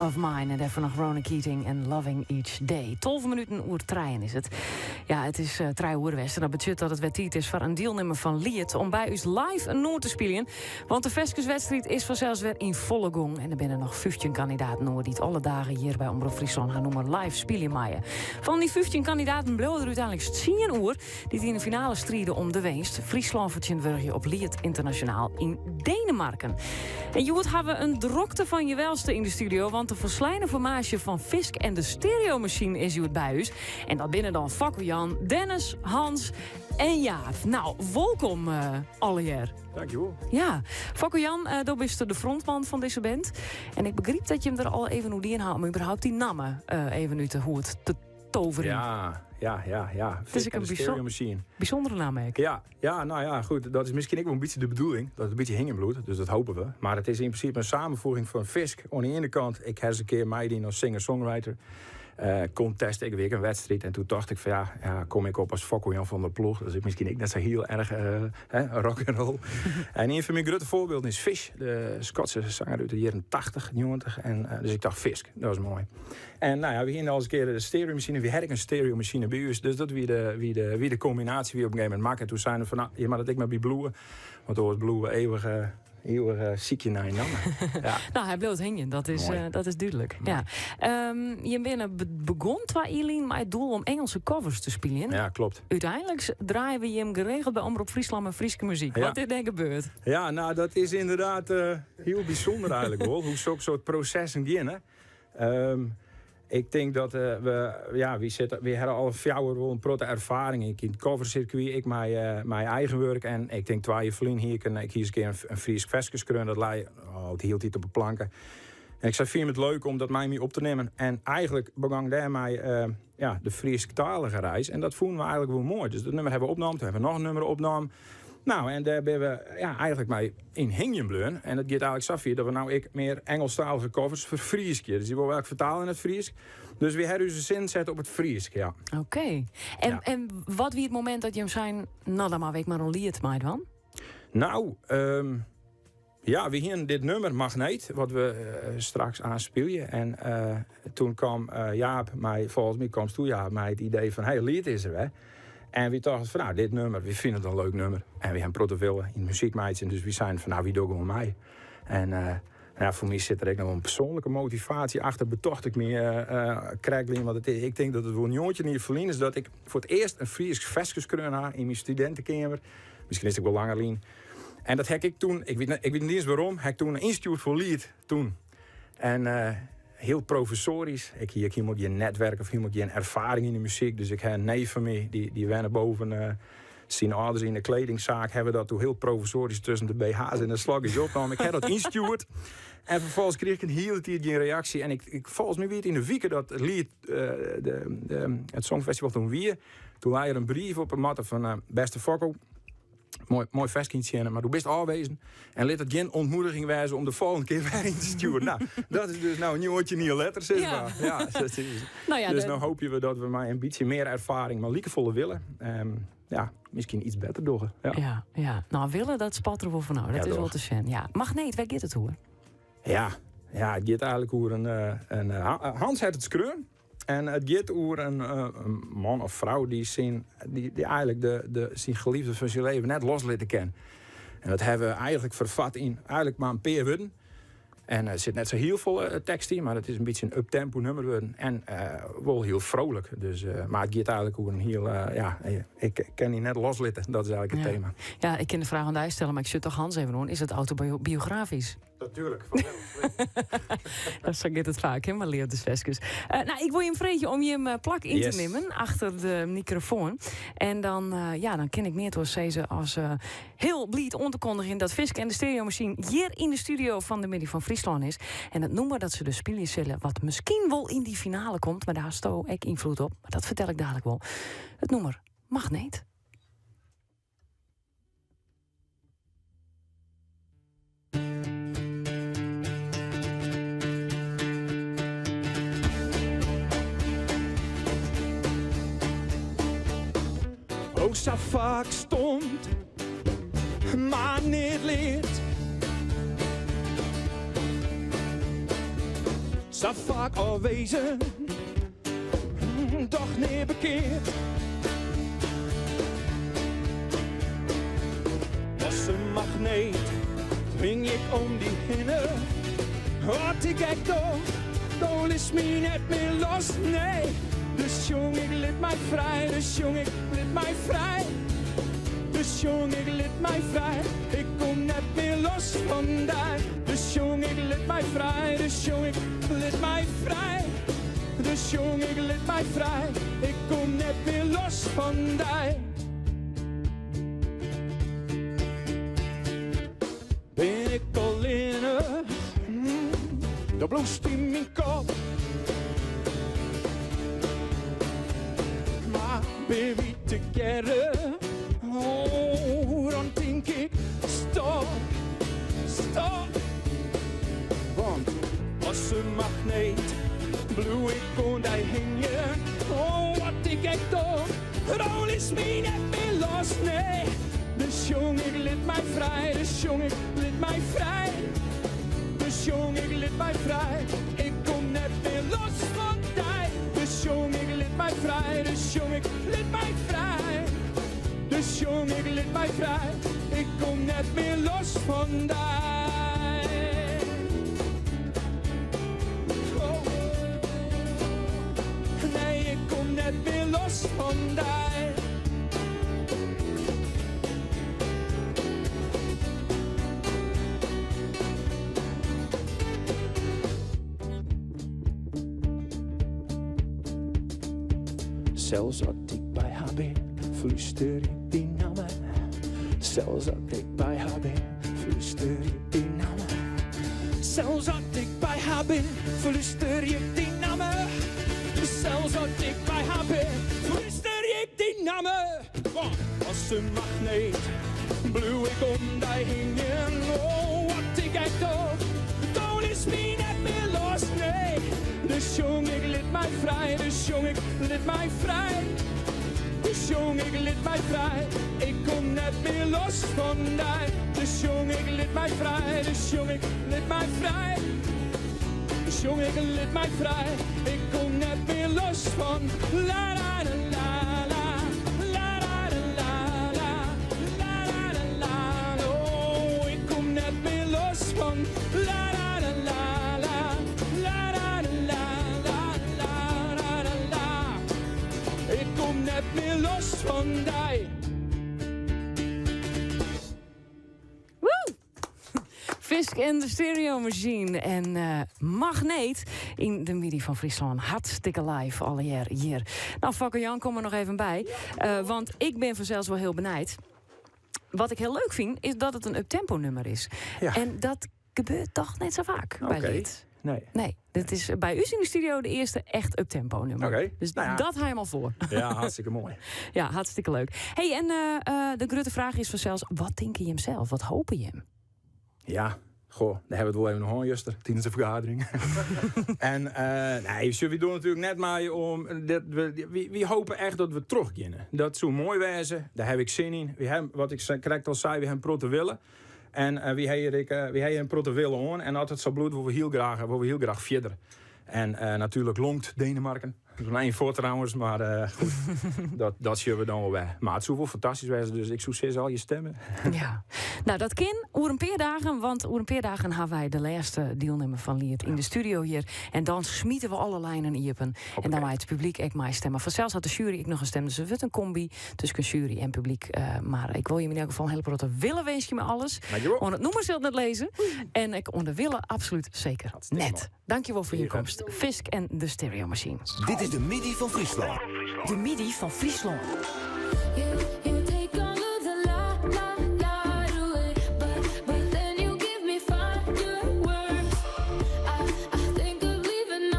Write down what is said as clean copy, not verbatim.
of Mine. En dêrfoar noch Ronan Keating en Loving Each Day. 12 minuten oer trijen is it. Ja, it is trije oere west en dat betsjut dat it wer tiid is foar in dielnimmer fan Liet om by ús live in nûmer te spyljen. Want de ferskeswedstriid is fansels wer yn folle gong en der binne noch 15 kandidaten oer dy't alle dagen hjir by Omrop Fryslân har nûmer live spylje meie. Fan dy 15 kandidaten bliuwe der úteinlik 10 oer dy't yn de finale stride om de winst. Fryslân fertsjintwurdigje op Liet Ynternasjonaal yn Denemarken. En hjoed ha we in drokte fan je welste yn de studio, want de folsleine formaasje fan Fisk en de Stereomachine is hjoed by ús. En dat binne dan Fokko Jan, Dennis, Hans en Jaap. Nou, wolkom uh, allegear. Dankjewol. Ja, Fokko Jan, uh, do bist de frontman fan dizze band. En ik begryp dat je him der al even oer dien ha om überhaupt dy namme uh, even út de hoed te toveren. Ja. Het is ek in machine. Bysûndere namme ek. Ja, nou ja, goed. Dat is miskien ek wol in bytsje de bedoeling. Dat it in bytsje hingjen bliuwt, dus dat hoopje we. Mar it is yn prinsipe in samenfoeging fan Fisk oan de iene kant. Ik ha ris in kear meidien as singer-songwriter. Contest, ik wie in wedstriid. En toen tocht ik fan ja, kom ik op as Fokko Jan van der Ploeg. Dat is miskien ek net sa hiel erch rock and roll. En ien fan myn grutte foarbylden is Fish, de Skotske sanger út de jierren 80, 90. En dus ik tocht Fisk, dat is moai. En nou ja, we hiene al ris in kear de stereomachine. We hadden in stereomachine by ús. Dus dat wie de kombinaasje wie op in gegeven momint makke. Toen seine we fan, nou, hjir moat it ek mar by bliuwe. Want oars bliuwe we eeuwig, eeuwig sykjen nei in namme. Ja. Nou, hy bliuwt hingjen, dat is dúdlik. Ja. Je binne begûn twa jier lyn mei it doel om Ingelske covers te spyljen. Ja, klopt. Úteinlik draaie we jim geregeld by Omrop Fryslân mei Fryske muzyk. Ja. Wat is dêr gebeurd? Ja, nou, dat is ynderdaad hiel bysûnder eigenlik wol. Hoe soksoarte prosessen geane. Ik tink dat we, ja, wy sitte, wy hawwe alle fjouwer wol in protte erfaring yn it coversirkwy, ek mei eigen wurk. En ik tink twa jier ferlyn hie ik in, ik hie ris in kear in Frysk ferske skreaun, dat lei al de hiele tiid op 'e planke. En ik sei, fyn it leuk om dat mei my op te nimmen. En eigenlik begûn dêrmei ja, de Frysktalige reis. En dat fûnen we eigenlik wol moai. Dus dat nûmer hawwe we opnommen, toen hawwe we noch in nûmer opnommen. Nou, en dêr binne we ja, eigenlik mei yn hingjen bleaun. En it giet eigenlik safier dat we no ek mear Ingelsktalige covers ferfryskje. Dus dy wolle we ek fertale yn it Frysk. Dus wy hawwe ús sin set op it Frysk, ja. Oké. En, en wat wie it momint dat jim seinen, nou dan moatte we ek mar in liet meidwaan? Nou, ja, we hiene dit nûmer Magneet, wat we straks oanspylje. En toen kaam Jaap mei, folgens my kaamst Jaap mei it idee fan, hey, liet is der wer. En wy tochten fan, nou, dit nûmer, wy fine it in leuk nûmer. En wy hawwe in protte wille yn muzyk meitsjen, dus wy seinen fan, nou, wy dogge gewoan mei. En ja, foar my sit der ek noch wol in persoanlike motivaasje achter, betocht ik my krekt lyn. Want ik tink dat it wol 19 jier ferlyn is dat ik foar it earst in Frysk ferske skreaun ha yn myn studintekeamer. Miskien is it ek wol langer lyn. En dat ha ik toen, ik wit net iens wêrom, ha ik toen ynstjoerd foar Liet toen. En hiel provisoarysk. Ik hie ek hielendal gjin netwerk of hielendal gjin erfaring yn de muzyk. Dus ik ha in neef fan my, dy wenne boven syn âlders yn de kledingsaak. Hawwe we dat toen hiel provisoarysk tusken de BH's en de slokjes opnommen. Ik ha dat ynstjoerd. En ferfolgens krige ik in hiele tiid gjin reaksje. En ik, folgens my wie it yn de wike dat it Liet, it Songfestival toen wie. Toen lei der in brief op 'e matte fan bêste Fokko. Moai, moai ferske yntsjinne, mar do bist ôfwezen. En lit it gjin ûntmoediging wêze om de folgjende kear wer yn te stjoeren. Nou, dat is dus no 19 jier letter, sis mar. Ja, dat is, Nou ja, dus no hoopje we dat we mei in bytsje mear erfaring, mar likefolle wille, ja, miskien iets better dogge. Ja. Ja. Nou, wille, dat spat der wol fan ôf. Dat Ja, is wol toch. te sjen. Ja. Magneet, wêr giet it oer? Ja, it giet eigenlik oer in Hans hat it skreaun. En it giet oer in man of frou dy't syn, dy eigenlik syn geliefde fan syn leven net loslitte kin. En dat hawwe we eigenlik ferfat yn eigenlik mar in pear wurden. En der sit net sa hiel folle tekst yn, mar it is in bytsje in uptempo nûmer wurden. En wol hiel frolik. Dus, mar it giet eigenlik oer in hiel, ja, ik kin dy net loslitte. Dat is eigenlik it tema. Ja, ik kin de fraach oan dy stelle, mar ik sjoch toch Hans even oan. Is it autobiografysk? Natuerlik, Sa giet it faak, hè, mei leafdesferskes. Nou, ik wol jim freegje om jim plak yn te nimmen achter de mikrofoan. En dan, ja, dan kin ik neat oars sizze as hiel bliid oan te kondigjen dat Fisk en de Stereomachine hjir yn de studio fan de Middei fan Fryslân is. En it nûmer dat se dus spylje sille, wat miskien wol yn dy finale komt, mar dêr hasto ek ynfloed op, mar dat fertel ik dadelijk wol. It nûmer Magneet. Oh, sa faak stond, mar net leard. Sa faak ôfwezen, doch nea bekeard. As in magneet hingje ik om dy hinne. Wat ik ek doch, do litst my net mear los, nee. Dus sjong ik, lit my frij, dus sjong ik, lit my frij. Dus sjong ik, lit my frij, ik kom net mear los fan dy. Dus sjong ik, lit my frij, dus sjong ik, lit my frij. Dus sjong ik, lit my frij, ik kom net mear los fan dy. Bin ik allinne, dan bliuwst yn myn kop. Mar binne wy tegearre, oh, dan tink ik stop, stop. Want as in magneet bliuw ik oan dy hingjen. Oh, wat ik ek doch, do litst my net mear los, nee. Dus sjong ik, lit my frij, dus sjong ik, lit my frij. Dus sjong ik, lit my frij, ik kom net mear los fan dy. Dus sjong ik, lit my frij, dus sjong ik, lit my frij. Dus sjong ik, lit my frij, ik kom net mear los fan dy. Oh. Nee, ik kom net mear los fan dy. Sels as ik by har bin, flúster ik dyn namme. Sels as ik by har bin, flúster ik dyn namme. Sels as ik by har bin, flúster ik dyn namme. Sels as ik by har bin, flúster ik dyn namme. Want as in magneet bliuw ik om dy hingjen. Oh, wat ik ek doch, do litst my net mear los, nee. Dus sjong ik, lit my frij, dus sjong ik, lit my frij. Dus sjong ik, lit my frij, ik kom net mear los fan dy. Dus sjong ik, lit my frij, dus sjong ik, lit my frij. Dus sjong ik, lit my frij, ik kom net mear los fan la la la la la la la la la la la la la. Oh, ik kom net mear los fan la la la la la la la la la la la la la. Ik kom net mear los fan dy. Woe! Fisk en de Stereo Machine en Magneet yn De Middei fan Fryslân. Hartstikke live allegear hjir. Nou, Fokke Jan, kom der noch even by. Want ik bin fansels wol hiel benijd. Wat ik hiel leuk fyn, is dat it in uptempo nûmer is. En dat gebeurt toch net sa faak by Liet. Nee. Nee, dit is by ús yn de studio de earste echt uptempo nûmer. Dus Nou ja. dat ha jim al foar. Ja, hartstikke moai. Ja, hartstikke leuk. Hey, en de grutte fraach is fansels, wat tinke jim sels? Wat hope jim? Ja, goh, dêr ha we it wol even noch hân juster, tidens de fergadering. En nee, sjoch, wy dogge natuerlik net mei om dit, we, wy, wy hope echt dat we trochgeane. Dat soe moai wêze, dêr ha ik sin yn. Wy ha, wat ik krekt al sei, wy ha in protte wille. En wy ha hjir ek, wy ha hjir in protte wille oan. En as it sa bliuwt, wolle we hiel graach, wolle we hiel graach fierder. En natuerlik lonkt Denemarken. Dat is een foar trouwens, mar goed, dat sjogge we dan wol wer. Mar it soe wol fantastysk wêze, dus ik soe sizze al je stimme. Ja, nou dat kin oer in pear dagen, want oer in pear dagen ha wy de lêste dielnimmer fan Liet yn de studio hjir. En dan smite we alle lijnen iepen. En dan mei it publyk ek meistimme. Fansels hat de sjuery ek noch in stim, dus it wurdt in komby tusken sjuery en publyk. Mar ik wol jim yn elk gefal in hiele protte wille winskje mei alles. Dankjewol. Oan it nûmer sil it net lizze. En ek oan de wille absolút seker Hartstikke net. moai. Dankjewol foar jim komst. Fisk en de Stereo Machine. Dit is de middei fan Fryslân. De middei fan Fryslân.